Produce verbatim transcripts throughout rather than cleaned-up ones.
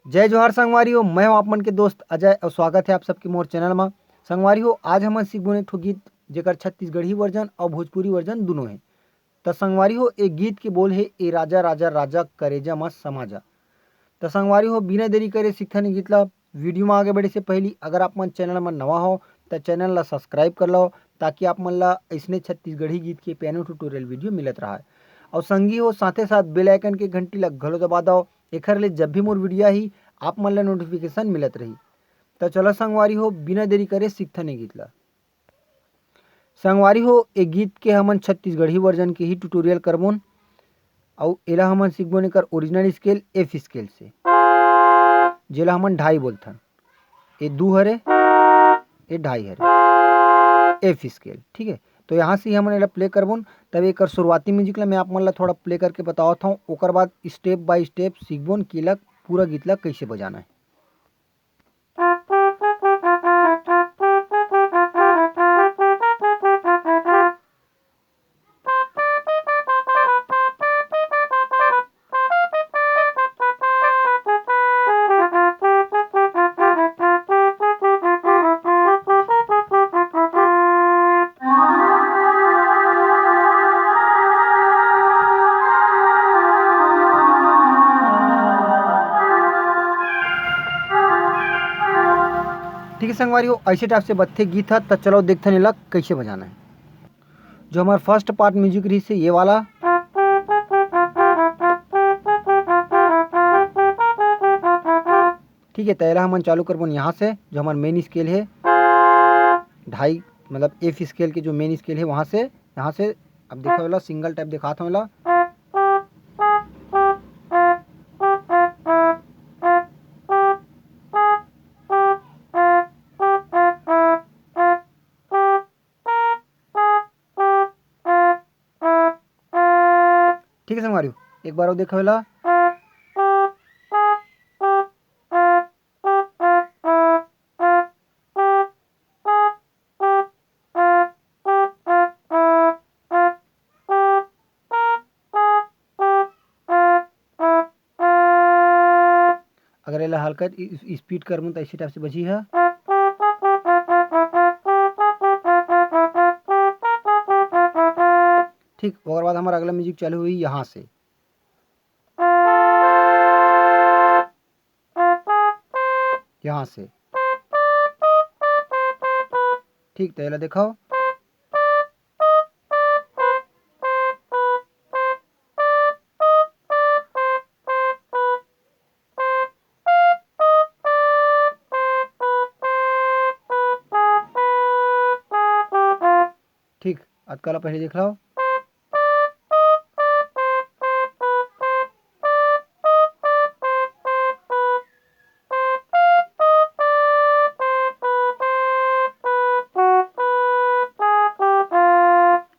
जय जोहार संगवारी हो, मैं हूं आप मन के दोस्त अजय और स्वागत है आप सबके मोर चैनल मा। संगवारी हो, आज हमन सीखबोन एक ठो गीत, जेकर छत्तीसगढ़ी वर्जन और भोजपुरी वर्जन दोनों है। त संगवारी हो, ए गीत के बोल है, ए राजा राजा राजा करेजा मा समा जा। त संगवारी हो, बिना देरी करे सीखथन ए गीत ला। वीडियो मा आगे बढ़े से पहली अगर आप मन चैनल मा नवा हो, त चैनल ला सब्सक्राइब कर लो, ताकि आप मन ला अइसने छत्तीसगढ़ी गीत के पियानो ट्यूटोरियल वीडियो मिलत रहा। और संगी हो, साथे साथ बेल आइकन के घंटी ला घलो दबा दो, एखर ले जब भी मोर वीडियो आही, आप मन ला नोटिफिकेशन मिलत रही। त चलो संगवारी हो, बिना देरी करे सीखथन ए गीत ला। संगवारी हो, ए गीत के हमन छत्तीसगढ़ी वर्जन के ही ट्यूटोरियल करबोन, अउ एला हमन सीखबोन एकर ओरिजिनल स्केल एफ स्केल से, जेला हमन ढाई बोलथन। ए दू हरे, ए ढाई हरे, एफ स्केल, ठीक है। तो यहाँ से ही हमन एला प्ले करबोन। तब एकर शुरुआती म्यूजिक ला मैं आप मन ला थोड़ा प्ले करके बतावत हूँ, ओकर बाद स्टेप बाय स्टेप सीखबोन कि एला पूरा गीत ला कैसे बजाना है। ठीक है संगवारी हो, ऐसे टाइप से बजथे गीत ह। त चलो देखथन एला कैसे बजाना है। जो हमार फर्स्ट पार्ट म्यूजिक रही से ये वाला, ठीक है। त एला हमन चालू करबोन यहाँ से, जो हमार मेन स्केल है ढाई, मतलब एफ स्केल के जो मेन स्केल है वहाँ से, यहाँ से। अब देखो वाला सिंगल टाइप दिखाता हूँ वाला। ठीक है संगवारी हो, एक बार और देखो वाला। अगर एला हल्का स्पीड करबो त इसी टाइप से बजी है। ठीक, ओकर बाद हमारा अगला म्यूजिक चालू हुई यहाँ से, यहाँ से। ठीक, तो एला देखो। ठीक, अतका ला पहले देख लो।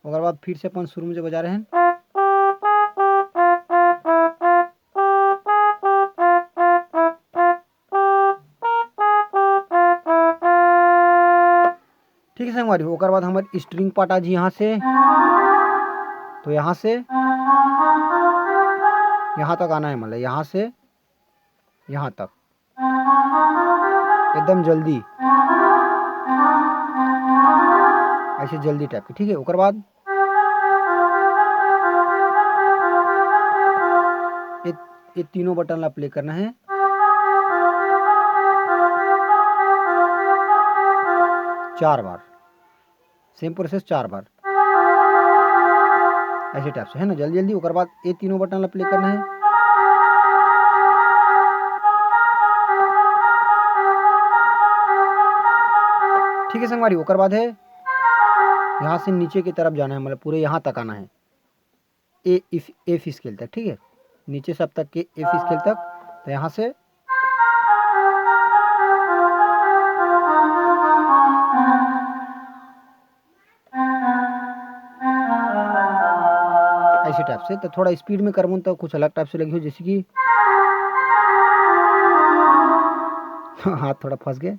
ओकर बाद फिर से अपन शुरू में जो बजा रहे हैं। ठीक है संगवारी, ओकर बाद हमारे स्ट्रिंग पार्ट आ जी यहाँ से, तो यहाँ से यहाँ तक आना है, मतलब यहाँ से यहाँ तक एकदम जल्दी, ऐसे जल्दी टाइप के। ठीक है, ओकर बाद ये, ये तीनों बटन ला प्ले करना है चार बार, सेम प्रोसेस चार बार, ऐसे टाइप से, है ना, जल्दी जल्दी। ओकर बाद ये तीनों बटन ला प्ले करना है। ठीक है संगवारी, ओकर बाद है यहाँ से नीचे की तरफ जाना है, मतलब पूरे यहाँ तक आना है, ए इफ एफ स्केल तक। ठीक है, नीचे सब तक के एफ स्केल तक। तो यहाँ से ऐसे टाइप से, तो थोड़ा स्पीड में करबो तो कुछ अलग टाइप से लगी हो, जैसे कि हाथ थोड़ा फंस गए,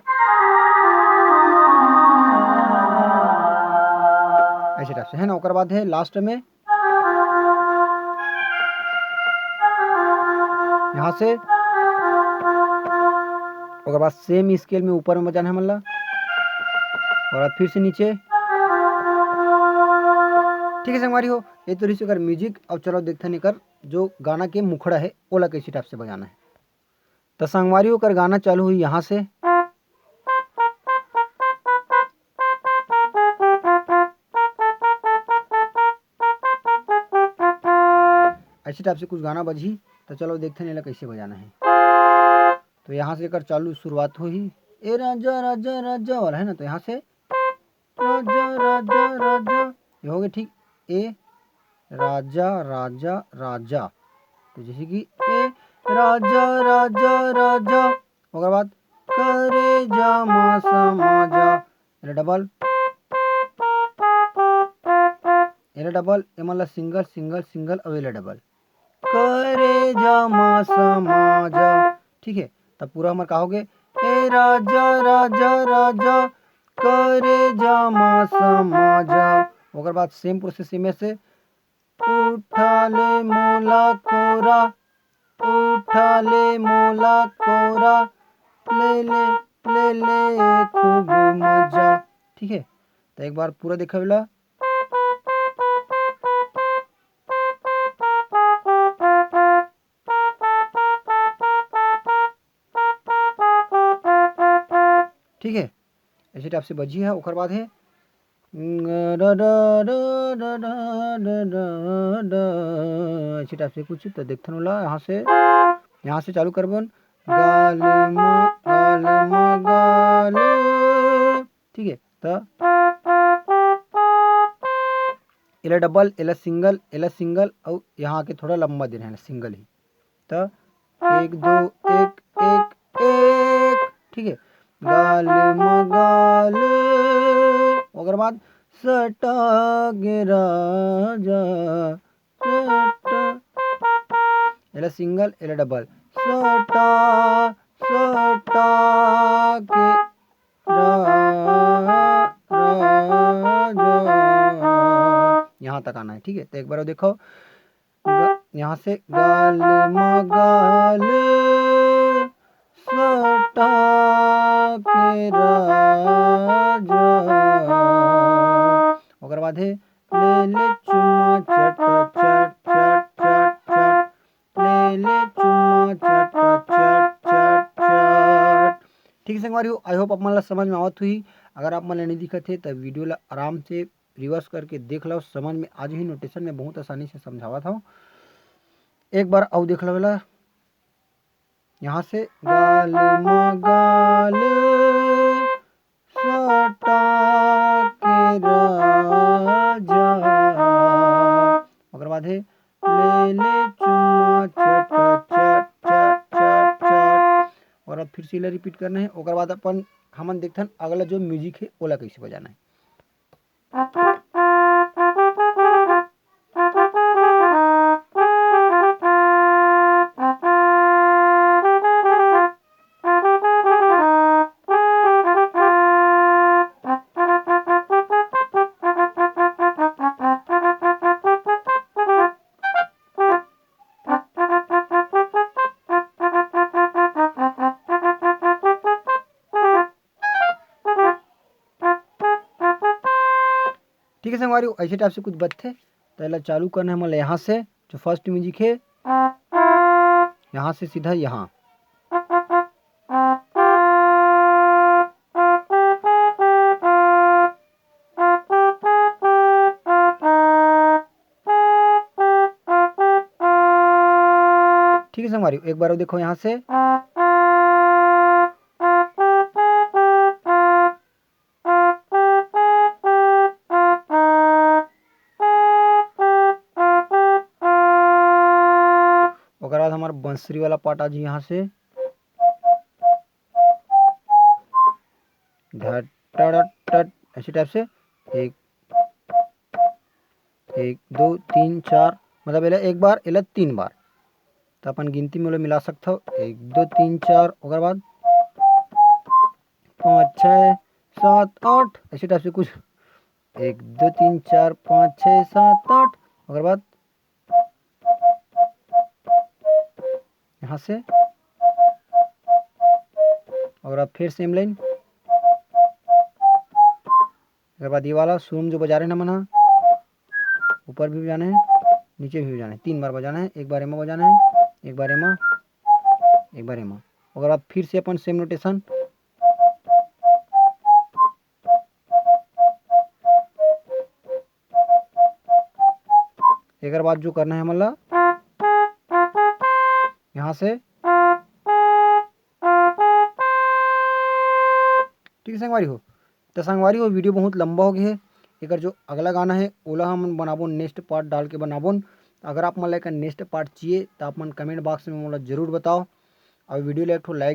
ऐसे टाइप से, है ना। ओकर बाद है लास्ट में यहाँ से ओकर बाद सेम स्केल में ऊपर में बजाना है हमन ला, और अब फिर से नीचे। ठीक है संगवारी हो, ये तो रहिस एकर म्यूजिक। अब चलो देखथन एकर जो गाना के मुखड़ा है ओला कैसे टाइप से बजाना है। तो संगवारी हो, एकर गाना चालू हुई यहाँ से, ऐसे टाइप से कुछ गाना बजही। तो चलो देखथन एला कैसे बजाना है। तो यहाँ से एकर चालू शुरुआत होही, ए राजा राजा राजा वाला है ना, तो यहाँ से राजा राजा राजा, ये हो गया ठीक, ए राजा राजा राजा। तो जैसे कि ए राजा राजा राजा, ओकर बाद करे जा मा समा जा, एला डबल, एला डबल, एमन ला सिंगल सिंगल सिंगल, अउ एला डबल, करे जा मा समा जा। ठीक है, तब पूरा हमर का हो गए, ए राजा राजा राजा, करे जा मा समा जा। ओकर बाद सेम प्रोसेस में से, उठा ले मोला कोरा, उठा ले मोला कोरा, ले ले, ले ले खूब मजा। ठीक है, तो एक बार पूरा देखा बेला। ठीक है, ऐसे टाइप से बजी है। ओकर बाद है, ऐसे टाइप से कुछ तो देखथन ओला। यहाँ से, यहाँ से चालू करबन, गाल मा, गाल मा, गाल। ठीक है, तो एला डबल, एला सिंगल, एला सिंगल, और यहाँ आके थोड़ा लंबा देना है, सिंगल ही। तो एक दो, एक एक एक, ठीक है, गाल मा गाल। ओकर बाद सटा गे राजा, सटा, एला सिंगल, एला डबल, सटा, सटा के रा-, राजा। यहाँ तक आना है, ठीक है। तो एक बार और देखो, ग-, यहाँ से गाल मा गाल सटा के राजा। ओकर बाद है, ले ले चुम्मा चट चट चट चट चट, ले ले चुम्मा चट चट चट चट। ठीक है संगवारी हो, आई होप आप मन ला समझ में आवत हुई। अगर आप मन ला नहीं दिखत हे, त वीडियो ला आराम से रिवर्स करके देख लो, समझ में आ जाही। नोटेशन में बहुत आसानी से समझावत हूँ, एक बार अउ देख लो एला। यहाँ से गाल मा गाल सटा के राजा, ओकर बाद है, ले ले चुम्मा चट चट चट चट चट। और अब फिर से एला रिपीट करना है। ओकर बाद अपन, हमन देखथन अगला जो म्यूजिक है, ओला कैसे बजाना है। ठीक है संगवारी, ऐसे टाइप से कुछ बजथे। तो एला चालू करना है हमन ला यहाँ से, जो फर्स्ट म्यूजिक है, यहाँ से सीधा यहाँ। ठीक है संगवारी, एक बार और देखो यहाँ से। ओकर बाद हमार बंसरी वाला पार्ट आ जी यहाँ से, ढट टट टट, ऐसे टाइप से एक, एक दो तीन चार, मतलब एला एक बार, एला तीन बार। तो अपन गिनती में ओला मिला सकथव, एक दो तीन चार, ओकर बाद पाँच छः सात आठ, ऐसे टाइप से कुछ, एक दो तीन चार पाँच छः सात आठ, ओकर बाद यहाँ से, और अब फिर same line। एकर बाद ये वाला शुरू में जो बजा रहे हैं ना मन ह, ऊपर भी बजाना है, नीचे भी बजाना है, तीन बार बजाना है। एक बार एमा बजाना है, एक बार एमा, एक बार एमा। ओकर बाद फिर से अपन same notation। एकर बाद जो करना है हमन ला, यहाँ से, ठीक है संगवारी हो। तो संगवारी हो, video बहुत लंबा हो गया है। एकर जो अगला गाना है, ओला हम बनाबो, next part डाल के बनाबो। अगर आप मन ला एकर next part चाहिए, तो आप मन comment box में मोला जरूर बताओ। और video ला एक ठो like